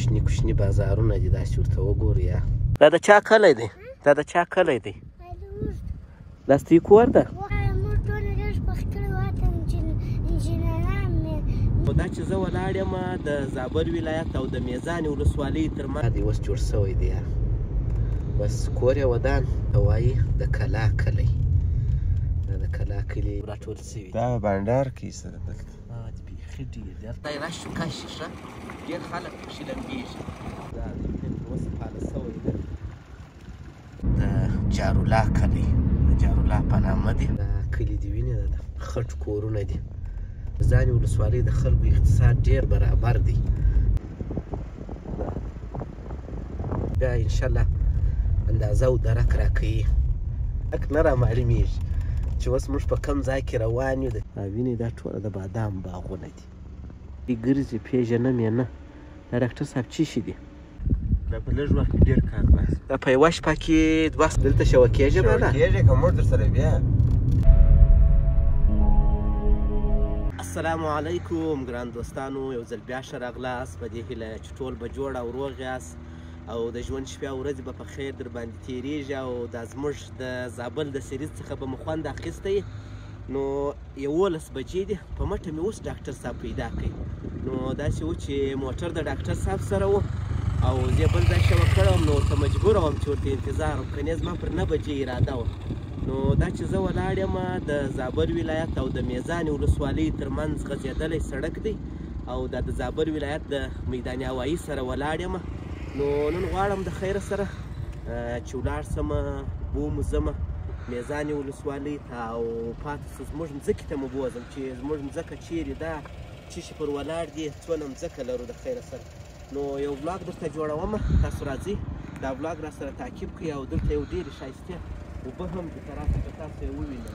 کوچني کوچني بازارونه دي، داسې ورته وګورئ. دا د چا کلی دی؟ دا د چا کلی دی؟ دا ستاسو کور ده؟ دا چې زه ولاړ یم د زابل ولایت او د میزان ولسوالۍ ترمنځ دی اوس جوړ شوی دی. بس کور یې ودان ته وایي د کلا کلی. دا د کلا کلی راټول شوي. دا بنډار کې څه ده دلته؟ بیخي ډېر دی. هلته یې رش کش ښه ډېر خلک پکښې لمبېږي. دا دی تر اوسه پاله شوی دی. د جارولا کلی، د جارولا په نامه دی. دا کلی دې وینې، دا خټ کورونه دي. میزان ولسوالۍ د خلکو اقتصاد ډېر برابر دی. بیا انشاءالله اندازه او درک راکوي. درک نه رامعلومېږي چې اوس موږ په کوم ځای کې روان یو. وینې دا ټوله د بادام باغونه دي. ګرځي پېژنم یې نه. دا ډاکټر صاحب چی شي دي؟ دا په لږ وخت کې ډېر کار باسي. دا په یوه شپه کې دوه دلته شوه کېږي به نه؟ کېږي که موږ درسره بیا. السلام علیکم ګران دوستانو، یو ځل بیا ښه راغلاست. په دې هیله چې ټول به جوړ او روغ یاست او د ژوند شپې او ورځې به په خیر در باندې تېرېږي او دا زموږ د زابل د سریز څخه به مو خوند اخیستی. نو 11 بجې دي، په مټه مې اوس ډاکټر صاحب پیدا کړی. نو داسې و چې موټر د ډاکټر صاحب سره و او زه بل ځای شوه کړی وم، نو ورته مجبور وم چې ورته انتظار وم، کنې زما پر 9 بجې اراده وه. نو دا چې زه ولاړ یم د زابل ولایت او د میزان ولسوالۍ ترمنځ غځېدلی سړک دی او دا د زابل ولایت د میدان هوایي سره ولاړ یم. نو نن غواړم د خیره سره چې ولاړ سم بوم ځم میزان ولسوالۍ ته او پاتې سو زموږ مځکې ته مو بوځم چې زموږ مځکه چیرې ده، چی شي پر ولاړ دي، څونه مځکه لرو د خیره سره. نو یو vlog درته جوړوم، تاسو راځئ دا vlog را سره تعقیب کړئ. او دلته یو ډېرې ښایستې اوبه هم دي، که راسئ که تاسو یې ووینئ.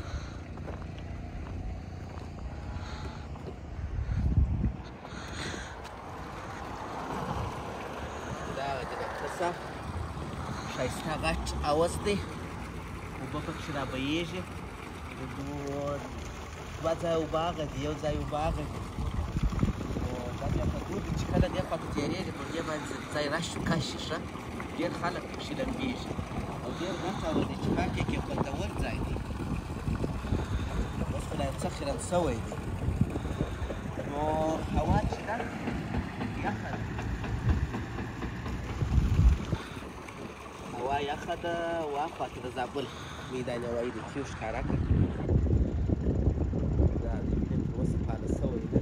دا د ډاکټر صاحب ښایسته غټ اوس دی، اوبه پکښې رابهیږي. دوه ځایه اوبه هغه دي، یو ځای اوبه هغه دي. نو دا بیا په دوبي چې کله دې خوا ته تېرېږي پر دې باندې ځای رش کش ښه ډېر خلک پکښې لمبېږي او ډېر غټ هوا دی چې پاک یې کې خوندور ځای دی. اوس خو لا یو څه خیرن شوی دی. نو هوا چې ده یخه ده، هوا یخه ده. او هاخوا ته د زابل میدان هوایي دی، تیو ښکاره کړه. دا دی تر اوسه پاله شوی دی.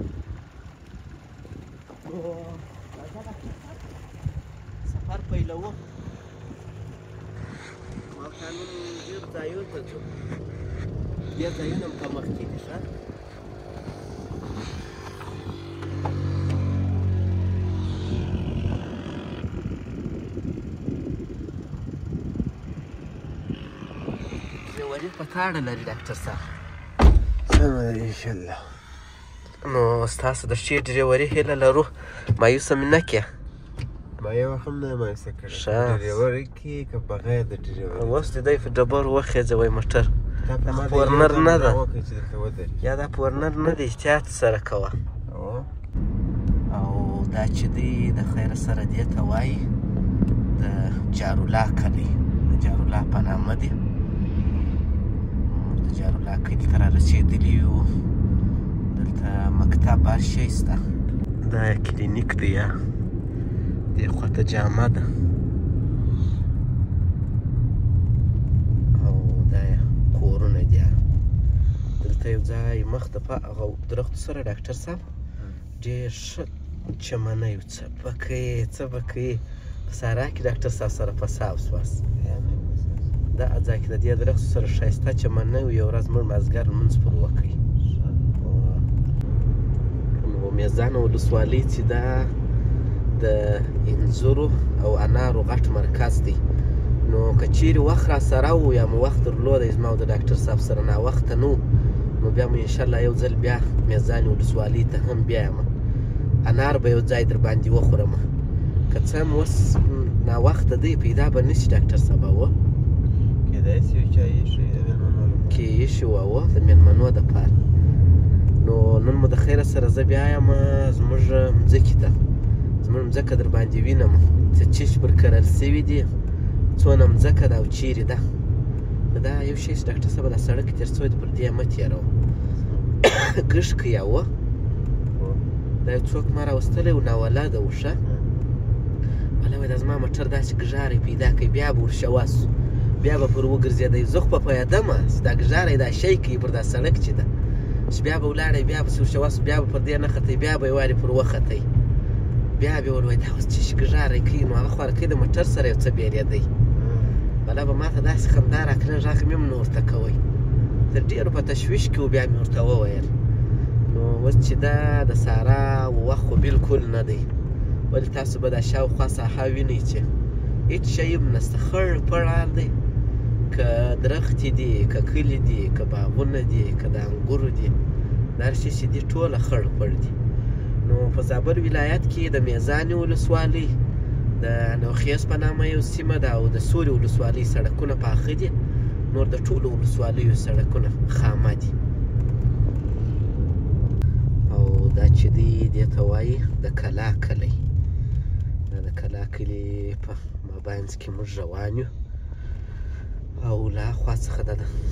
نو راځه ډاکټر صاحب سفر پیلوو. ما تا نن ډېر ځایونو ته ځو، ډېر ځایونه هم په مخ کې دي. ښه ډرایوري په تاړه لري ډاکټر صاحب؟ سمه ده انشاءالله. نو ستاسو د ښې ډرایوري هیله لرو، مایوسه مې نه کړې. ما یو هم نه مایوسه کړی. ډرایوري کې که بغیر د ډرایوري اوس دې دی په ډبرو وخېځوی موټر. دا پورنر نه ده، یا دا پورنر نه دی، احتیاط سره کوه. او دا چې دی د خیره سره دې ته وایي د جارولا کلی، د جارولا په نامه دی. د جارولا کلي ته را رسېدلي یو. دلته مکتب هر شی شته. دا کلینیک دی، دې خوا ته جامه ده او دا کورونه دي. دلته یو ځای مخ ته په هغه درختو سره ډاکټر صاحب ډېر ښه چمنه یو څه به کوې څه به کوې. په سارا کې ډاکټر صاحب سره پساو سواست. دا ځای کې د دې درختو سره ښایسته چمنه یو ورځ موږ مازدیګر لمونځ پر وکړي. نو میزان ولسوالۍ چې ده د انځرو او انارو غټ مرکز دی. نو که چیرې وخت را سره و یا مو وخت درلودی زما او د ډاکټر صاحب سره ناوخته نه، نو بیا مو انشاءالله یو ځل بیا میزان ولسوالۍ ته هم بیایم، انار به یو ځای در باندې وخورم. که څه هم اوس ناوخته دی، پیدا به نه شي ډاکټر صاحب. و کېدای شي چا ایښی د مېلمنو لپاره کې ایښي وه د مېلمنو دپاره. نو نن مو د خیره سره زه بیا یم زموږ مځکې ته. زموږ مځکه در باندې وینم څه چش پر کرل سوي دي، څونه مځکه ده او چیرې ده. دا یو شی چې ډاکټر صاحب دا سړک تېر سوی دی، پر دې مه تېروه، کښ یا وه. دا یو څوک ما راوستلی و، ناولده و. ښه بله وایي دا زما موټر داسې ګژاری پیدا کوي، بیا به ورشوه سو، بیا به پر وګرځېدی. زه خو په پوهېدم چې دا ګژاری دا شی کوي پر دا سړک چې ده، چې بیا به ولاړی، بیا به ورشوه سو، بیا به پر دې نه ختی، بیا به یې وارې پر وختی، بیا به یې ور وایي دا اوس څه شي ګژاری کوي. نو هغه خوارکی د موټر سره یو څه بېرېدی. بله به ما ته داسې خندا راکړه، غږ مې هم نه ورته کوی، تر ډېرو په تشویش کې و. بیا مې ورته وویل نو اوس چې دا د سارا وخت خو بلکل نه دی، ولې تاسو به دا شاوخوا ساحه وینئ چې هېڅ شی هم نشته، خړ پړ حال دی. که درختې دي، که کلي دي، که باغونه دي، که د انګورو دي، دا هر شی چې دي ټوله خړ پړ دي. نو په زابل ولایت کې د میزانې ولسوالۍ د نوخیز په نامه یو سیمه ده او د سوري ولسوالۍ سړکونه پاخه دي، نور د ټولو ولسوالیو سړکونه خامه دي. او دا چې دی دې ته وایي د کلا کلی. دا د کلا کلي په مابینځ کې موږ روان یو او له اخوا څخه د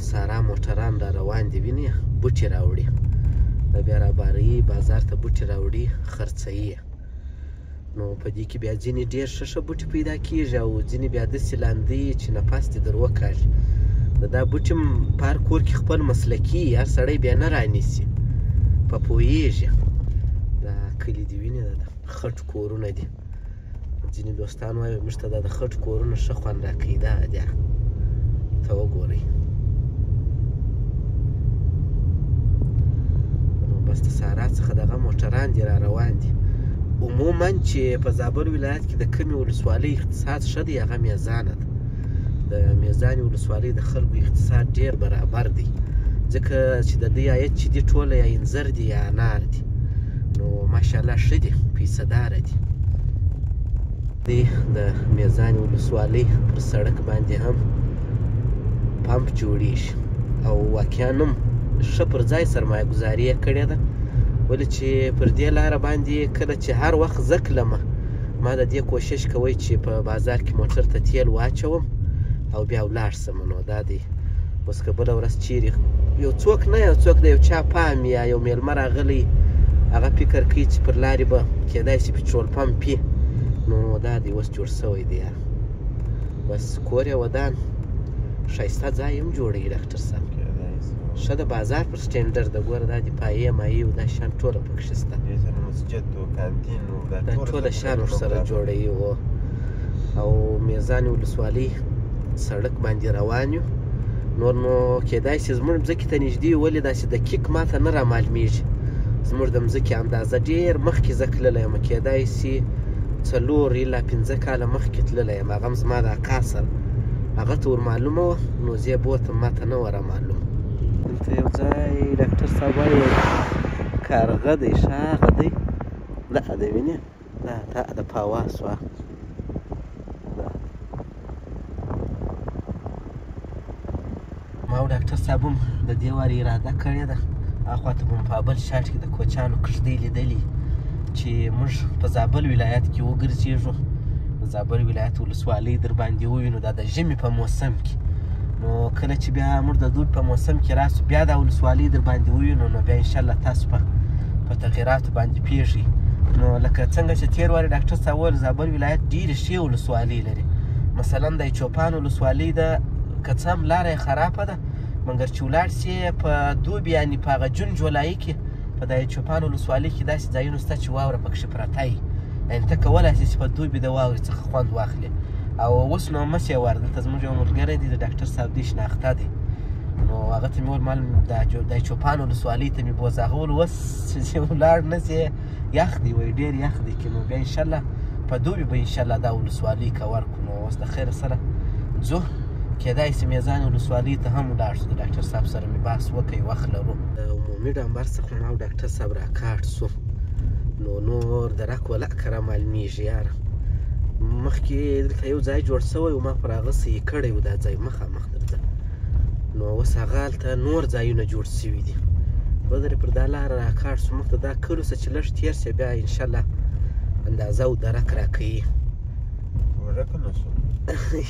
سارا موټران را روان دي، وینې بوټي راوړي، دا بیا راباروي بازار ته، بوټي راوړي خرڅوي. نو په دې کې بیا ځینې ډېر ښه ښه بوټي پیدا کېږي او ځینې بیا داسې لاندې چې نفس دې در وکاږي. دا بوټي هم په هر کور کې خپل مسلکي، هر سړی بیا نه رانیسي، په پوهېږي. دا کلي دې وینې، دا د خټ کورونه دي. ځینې دوستان وایي موږ ته دا د خټ کورونه ښه خوند راکوي. دا دی ته وګورئ. نو بس د سارا څخه دغه موټران دي را روان دي. عموما چې په زابل ولایت کې د کومې ولسوالۍ اقتصاد ښه دی، هغه میزانه ده. د میزانې ولسوالۍ د خلکو اقتصاد ډېر برابر دی، ځکه چې د دوی عاید چې دي ټوله یا انځر دي یا انار دي. نو ماشاءالله ښه دي، پیسه داره دي. دی د میزانې ولسوالۍ پر سړک باندې هم پمپ جوړیږي او واقعا هم ښه پر ځای سرمایه ګزاري یې کړې ده. ولې چې پر دې لاره باندې کله چې هر وخت زه کلمه، ما د دې کوشش کوی چې په بازار کې موټر ته تیل واچوم او بیا ولاړ سم. نو دا دی اوس که بله ورځ چیرې یو څوک نه، یو څوک د یو چا پام یا یو میلمه راغلی، هغه فکر کوي چې پر لارې به کېدای شي پټرول پمپ وي. نو دا دی اوس جوړ سوی دی، بس کور یې ودان، ښایسته ځای هم جوړوي ډاکټر صاحب. ښه د بازار پر سټنډرډ ده. ګوره دا دې پایې مایې او دا شیان ټوله پکښې شته، دا ټوله شیان ورسره جوړوي. او میزانې ولسوالۍ سړک باندې روان یو. نور نو کېدای شي زموږ مځکې ته نږدې، ولې داسې دقیق ماته نه رامعلومېږي. زموږ د مځکې اندازه ډېر مخکې زه تللی یم، کېدای شي 4 الی 5 کاله مخکې تللی یم. هغه هم زما د اکا سره، هغه ته ور معلومه وه، نو زه یې بوتم، ماته نه وه رامعلوم. دلته یو ځای ډاکټر صاحب وایي کارغه دی، ښه هغه دی، نه دی وینې، دا تا د پاوا سوه. ما او ډاکټر صاحب هم د دې وارې اراده کړې ده، اخوا ته به مو په بل شاټ کې د کوچانو کښتۍ لیدلې چې موږ په زابل ولایت کې وګرځېږو، د زابل ولایت ولسوالۍ در باندې ووینو، دا د ژمي په موسم کې. نو کله چې بیا موږ د دوبي په موسم کې راسو، بیا دا ولسوالۍ در باندې ووینو، نو بیا انشاءالله تاسو په تغیراتو باندې پېږئ. نو لکه څنګه چې تېر وارې ډاکټر صاحب وویل، زابل ولایت ډېرې ښې ولسوالۍ لري. مثلا د چوپان ولسوالۍ ده، که څه هم لاره یې خرابه ده، مګر چې ولاړ سې په دوبي، یعنې په هغه جون جولای کې په د چوپان ولسوالۍ کې داسې ځایونه شته چې واوره پکښې پرته وي، یعنې ته کولی شې چې په دوبي د واورې څخه خوند واخلې. او اوس نو مه شې ور، دلته زموږ یو ملګری دی، د ډاکټر صاحب دی، شناخته دی، نو هغه ته مې وویل مال د چوپان ولسوالۍ ته مې بوځه. هغه وویل اوس چې ولاړ نه شې یخ دی، وایي ډېر یخ دی کې. نو بیا انشاءالله په دوبي به انشاءالله دا ولسوالۍ کور کړو. نو اوس د خیره سره ځو، کېدای شي میزان ولسوالۍ ته هم ولاړ شو، د ډاکټر صاحب سره مې بحث وکړی، وخت لرو. د عمومي ډمبر څخه ما او ډاکټر صاحب راکاټ شو، نو نور درک ولکه را معلومېږي. یاره مخکې دلته یو ځای جوړ شوی و، ما پر هغه صحیح کړی و، دا ځای مخامخ درځه. نو اوس هغه هلته نور ځایونه جوړ شوي دي. بدرې پر دا لاره راکاټ شو، مخته دا کلو څه چې لږ تېر شي، بیا انشاءالله اندازه او درک راکوي. ورکه نه شو.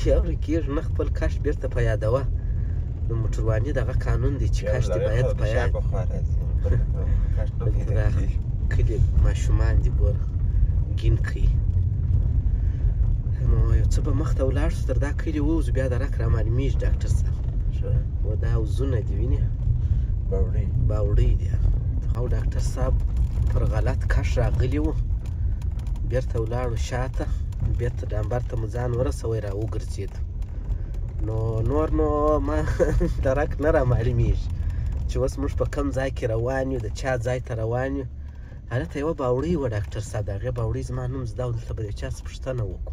یا ورکېږي نه، خپل کش بیرته په یادوه. د موټرواني دغه قانون دی چې کش دې باید په یاد. دلته کلي ماشومان دي ګوره ګین کوي. نو یو څه به مخته ولاړ شو، تر دا کلي ووځو، بیا درک را معلومېږي ډاکټر صاحب. و دا حوضونه دي وینې، باوړۍ دي. او ډاکټر صاحب پر غلط کش راغلي وو، بیرته ولاړو شاته، بیرته ډامبر ته مو ځان ورسوی، را وګرځېدو. نو نور نو ما درک نه را معلومېږي چې اوس موږ په کوم ځای کې روان یو، د چا ځای ته روان یو. هلته یوه باوړۍ وه ډاکټر صاحب، د هغې باوړۍ زما نوم زده و، دلته به د یو چا څخه پوښتنه وکړو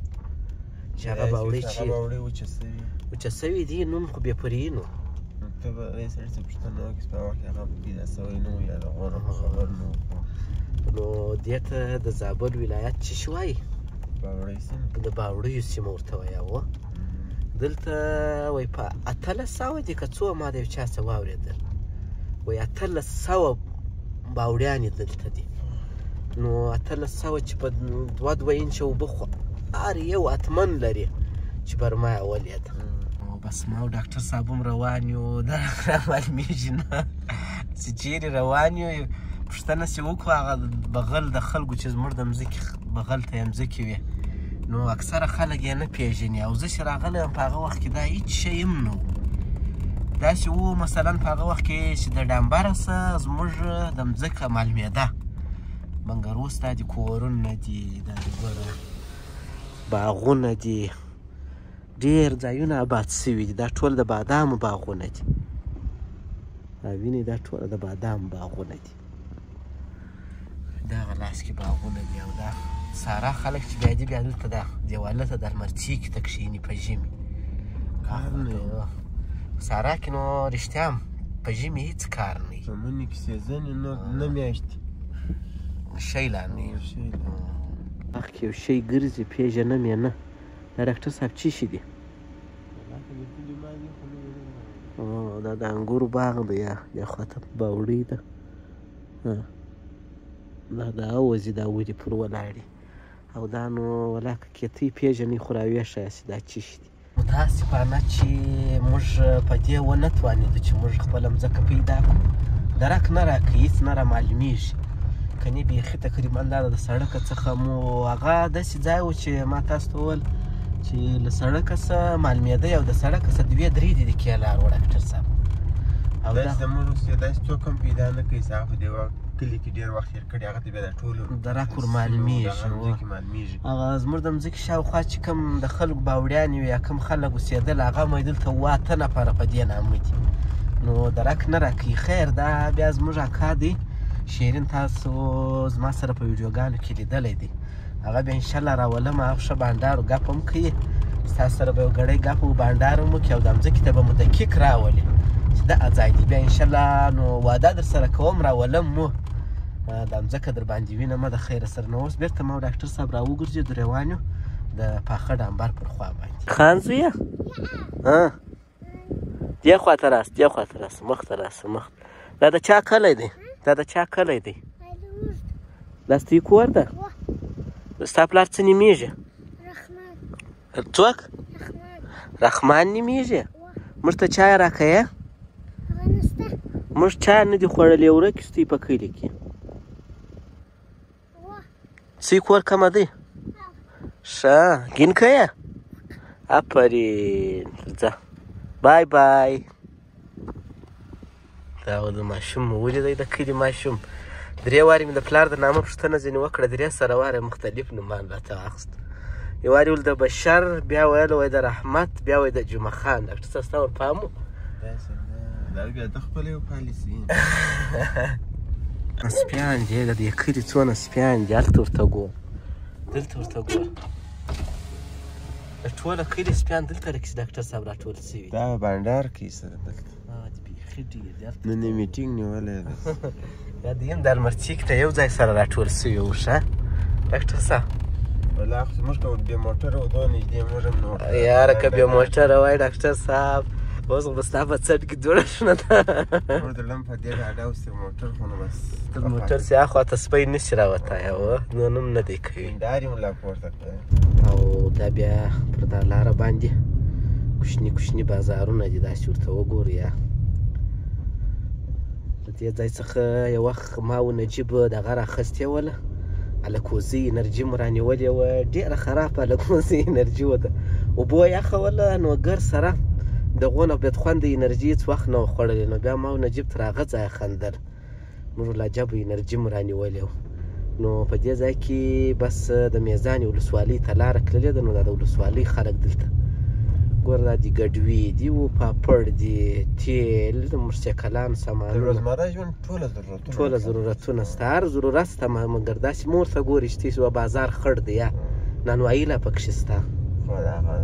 چې هغه باوړۍ چېرې وچه سوې دي، نوم خو بې پرې نو. ته به هغې سړي څخه پوښتنه وکړې چې په هغه وخت کې هغه پیدا سوی نه و یا د غور خبر نه و. نو دې ته د زابل ولایت څه شي وایي؟ باوړۍ سیمه. د باوړیو سیمه ورته وایي. دلته وایي په 1800 دي که څو، ما د یو چا څه واورېدل، وایي 1800 باوړیانې دلته دي. نو 1800 چې په دوه دوه انچه اوبه خو هر یو اتمن لري چې برما یې ولیده. بس ما او ډاکټر صاحب هم روان یو، دا را معلومېږي نه چې چېرې روان یو. پوښتنه چې وکړو هغه بغل د خلکو چې زموږ د مځکې بغل ته یې مځکې وې، نو اکثره خلک یې نه پېژني. او زه چې راغلی یم په هغه وخت کې دا هېڅ شی هم نه و. داسې و مثلا په هغه وخت کې چې د ډامبره څه زموږ د مځکه معلومېده، مګر اوس دا دي کورونه دي، دا دي ګوره باغونه دي، ډېر ځایونه آباد سوي دي. دا ټول د بادامو باغونه دي، وینئ دا ټول د بادامو باغونه دي. دغه لاس کې باغونه دي. او دا سارا خلک چې بیا دي بیا دلته دا دیواله ته د لمرڅیکې ته کښېني په ژمي. کار نه وي سارا کې، نو رښتیا هم په ژمي هېڅ کار نه وي. په مني کې سیزن وي، نور نه میاشتې شی لا نه وي. باغ کې یو شی ګرځي، پېژنم یې نه. دا ډاکټر صاحب څه شي دي؟ دا د انګورو باغ دی، دې خوا ته باوړۍ ده. دا د اوزې دا ودې پر ولاړې. او دا نو ولاکه کیتۍ پېژنئ، خو راویې ښیاست دا څه شي دي. متاسفانه چې موږ په دې ونه توانېدو چې موږ خپله مځکه پیدا کړو. درک نه راکوي، هېڅ نه را معلومېږي. کنې بیخي تقریبا دا د سړکه څخه مو هغه داسې ځای و چې ما تاسو ته وویل چې له سړکه څه معلومېدی، او د سړکه څه دوې درې دقیقې لار وه ډاکټر صاحب. او داسې زموږ اوس داسې څوک هم پیدا نه کوي چې هغه په دې کلي کې ډېر وخت تېر کړي، هغه ته بیا د ټولو درک ور معلومېږي. هغه زموږ د مځکې شاوخوا چې کوم د خلکو باوړیانې وي یا کوم خلک اوسېدل، هغه مو دلته اووه اته نفره په دې نامه دي. نو درک نه راکوي. خیر دا بیا زموږ اکا دی شیرین، تاسو زما سره په ویډیوګانو کې لیدلی دی، هغه بیا انشاءالله راولم. هغه ښه بانډار ګپ هم کوي، ستاسو سره به یو ګړی ګپ و بانډار هم وکړي، او د مځکې ته به مو دقیق راولي چې دا ځای دی. بیا انشاءالله نو وعده در سره کوم، راولم مو دا مځکه در باندې وینم د خیره سره. نو اوس بېرته ما او ډاکټر صاحب راوګرځېدو، روان یو د پاخه ډامبر پر خوا باندې. خان زویه دې خوا ته راسه، دې خوا ته راسه، مخته راسه، مخته. دا د چا کلی دی؟ دا د چا کلی دی؟ دا ستاسو کور ده؟ ستا پلار څه نومېږي؟ څوک؟ رحمان نومېږي. موږ ته چای راکوې؟ موږ چای نه دي خوړلی، ورک یو ستاسو په کلي کې. ستاسو کور کومه دی؟ ښه ګین کوې؟ افرین، ځه بای بای. دا د ماشوم مو ولیدی، د کلي ماشوم. درې وارې مې د پلار د نامه پوښتنه ځینې وکړه، درې سره وارې مختلف نومان راته واخیست. یو وارې ویل د بشر، بیا ویل وایي د رحمت، بیا وایي د جمعه خان. ډاکټر صاحب ستا ور پام و؟ دا بیا د خپلې یو پالیسي. سپیان دي، د دې کلي څونه سپیان دي، هلته ورته ګوره، دلته ورته ګوره. د ټوله کلي سپیان دلته راکې ډاکټر صاحب راټول سوي. دا بانډار کوي سره دلته. بیخي ډېر دي. نن یې میټینګ نیولی دی. یا د یم د المرچیک ته یو ځای سره راټول سوي وو. ښه ډاکټر صاحب ولا خو زموږ که بې موټره و دوه نږدې موږ هم نه. یاره که بې موټره وای ډاکټر صاحب اوس خو به ستا په څټ کې دوړه شنه ده. نور درلم په دې ډاډه اوس موټر خو نو بس تر موټر چې اخوا ته سپی نشي راوتی او نو نوم نه دی کوي. هندارې مو لا پورته کړې. او دا بیا پر دا لاره باندې کوچني کوچني بازارونه دي، داسې ورته وګورئ. یا له دې ځای څخه یو وخت ما و نجیب دغه راخیستې وله، الکوزۍ انرژي مو رانیولې وه، ډېره خرابه الکوزۍ انرژي وه. ده اوبو یخه وله، نو ګر سره د غونه بدخونده انرژي هېڅ وخت نه وه خوړلې. نو بیا ما و نجیب تر هغه ځایه خندل، موږ لا عجبه انرژي مو رانیولې وه. نو په دې ځای کې بس د میزانې ولسوالۍ ته لاره تللې ده. نو دا د ولسوالۍ خلک دلته ګوره، دا دي ګډوې دي و پاپړ دي، تیل، د موټرسایکلانو د سامانونه، روزمره ژوند ټوله ضرورتونه ټوله ضرورتونه سته، هر ضرورت سته. مګر داسې مه ورته ګوري چې تاسو بازار خړ دی، یا نانوایي لا پکښې سته. خو دغه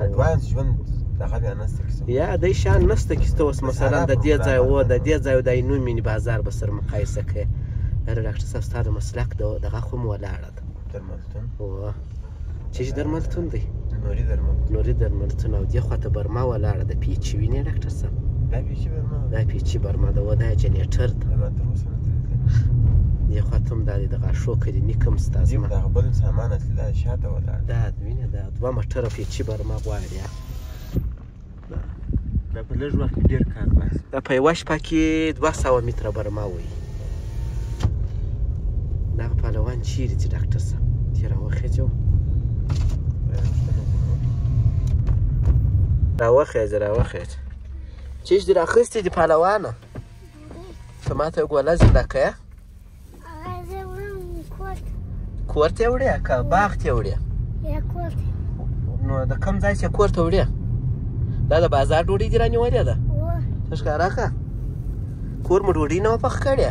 اډوانس ژوند دغه بیا نشته کیسه. یا دی شان نشته چې ته اوس مثلا د دې ځای و د دې ځای د عینو مینې بازار به سره مقایسه کړې. یاره ډاکټر صاحب ستا د مسلک دغه خو مو ولاړه ده. درملتون وه چې درملتون دی، نوري درملتون، نوري درملتون. او دې خوا ته برما ولاړه ده، پیچي وینې ډاکټر صاحب؟ دا پیچي برما ده، دا پیچي برما ده، وه دا جنریټر ده. ما تر اوسه نه تللی. دې خوا ته هم دا دی د غاښو کلینیک هم سته. زما دغه بل سامان اصلي دا شاته ولاړ دا وینې، دا دوه موټره پیچي برما غواړي. دا په لږ وخت کې ډېر کار باسي. دا په یوه شپه کې 200 متره برما وایي. دغه پهلوان چیرې ځي ډاکټر صاحب؟ تې راوخېژه، راوخېژه، راوخېژه. چیش دې راخیستې دي پهلوانه؟ ته ما ته یو ګوله زنده که کور ته یې وړې که باغ ته یې وړې؟ نو د کوم ځای چې کور ته وړې؟ دا د بازار ډوډۍ دې رانیولې ده؟ څه ښکاره که کور مو ډوډۍ نه وه پخ کړې؟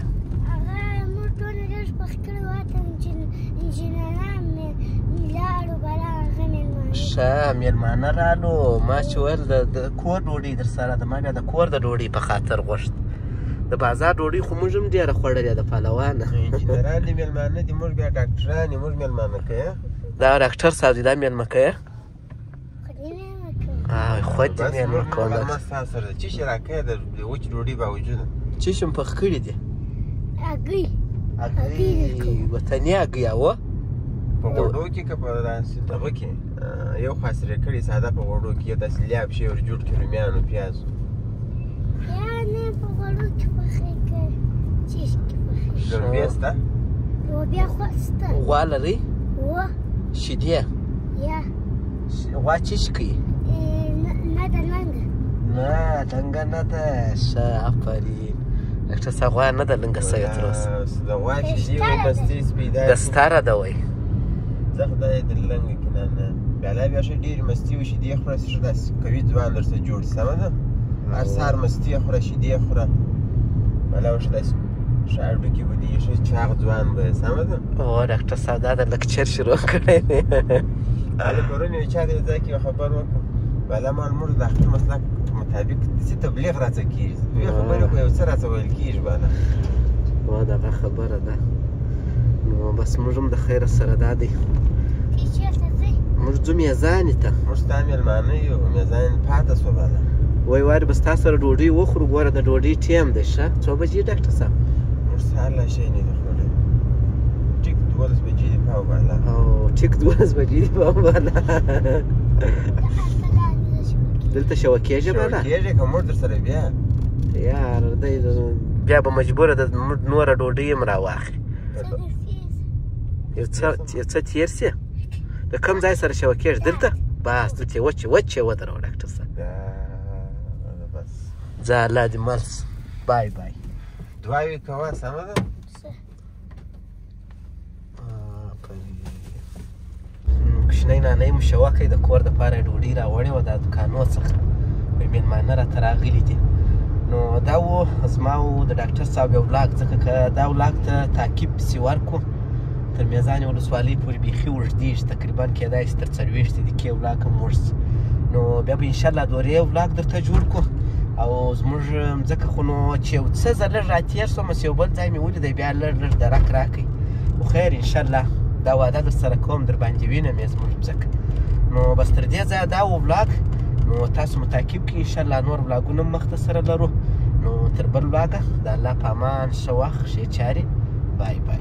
ښه مېلمانه رالو، ما چې ویل د کور ډوډۍ در سره ده، ما بیا د کور د ډوډۍ په خاطر غوښت. د بازار ډوډۍ خو موږ هم ډېره خوړلې ده پهلوانه. انجینران دي مېلمانه دي، موږ بیا ډاکټران یو، موږ مېلمانه کوي. دا ډاکټر صاحب دی، دا مېلمه کوي. خود دې مېلمه کوم. ما ستا سره ده، چې شی راکوې د وچې ډوډۍ باوجود. څه شی مو پخ کړي دي؟ هګۍ. هګۍ، وطني هګۍ. او په غوړو کې که په داسې دغه کې یو خوا سرې کړي ساده په غوړو کې، یو داسې لیاب شی ور جوړ کړي رومیانو پیازو. یا نه په غوړو کې پخې که چیش کې پخې. لوبیا شته؟ لوبیا خو شته. غوا لرئ؟ وه. شیدې؟ یا. غوا چیش کوي؟ نه ده لنګه. نه لنګه نه ده. ښه آفرین ډاکټر صاحب، غوا نه ده لنګه سوې تر اوسه. د غوا شیدې وي مستې پیدا دستاره ده وایي. زه خدای در لنګه کې نه نه بیا لا بیا ښه ډېرې مستې وي، شیدې خوره ښه داسې قوي ځوان در سره جوړ شي. سمه ده، هر سهار مستې خوره، شیدې خوره، بلا ښه داسې ښه هډوکي به دي، ښه چاغ ځوان به یې. سمه ده. او ډاکټر صاحب دا د لکچر شروع کړی دی. هلې پرون یو چا د یو ځای کې یو خبر وکړ، بلا مال موږ د خپل مسلک مطابق داسې تبلیغ راڅه کېږي، دوې خبرې خو یو څه راڅه ویل کېږي. بالا وه دغه خبره ده. نو بس موږ هم د خیره سره دا دی. چېرته ځئ؟ موږ ځو میزانې ته. موږ ستا مېلمانه یو، میزان پاته سوه. بالا وای وارې به ستا سره ډوډۍ وخورو. ګوره د ډوډۍ ټیم دی. ښه څو بجې ډاکټر صاحب؟ موږ سهار لا شی نه دی خوړلی، ټیک 12 بجې دي پاو بالا. او ټیک 12 بجې دي پاو بالا. دلته شوه کېږي بالا؟ کېږي که موږ در سره بیا. یار دی بیا به مجبوره ده موږ نوره ډوډۍ هم راواخلي. یو څه تېر سي. د کوم ځای سره شوه کېږي؟ دلته؟ بس دلته یې وچې وچې ودروه ډاکټر صاحب. بس ځه الله دې مل سه. بای بای. دعاوې کوه. سمه ده. کوچنی نانی مو شوه کوي، د کور دپاره یې ډوډۍ راوړې وه دا دوکانو څخه، وایي مېلمانه راته راغلي دي. نو دا و زما و د ډاکټر صاحب یو ولاګ، ځکه که دا ولاګ ته تعقیب پسې ورکړو تر میزانې ولسوالۍ پورې بیخي اوږدېږي، تقریبا کېدای شي تر 40 دقیقې ولاګ هم اوږد شي. نو بیا به انشاءالله دورې ولاګ درته جوړ کړو. او زموږ مځکه خو نو چې یو څه زه لږ راتېر شوم، چې یو بل ځای مې ولیدی، بیا لږ لږ درک راکړي. خو خیر انشاءالله دا وعده در سره کوم، در باندې وینم یې زموږ مځکه. نو بس تر دې ځایه دا و ولاګ. نو تاسو مو تعقیب کړئ، انشاءالله نور ولاګونه هم مخته سره لرو. نو تر بل ولاګه د الله په امان، ښه وخت، ښې چارې، بای بای.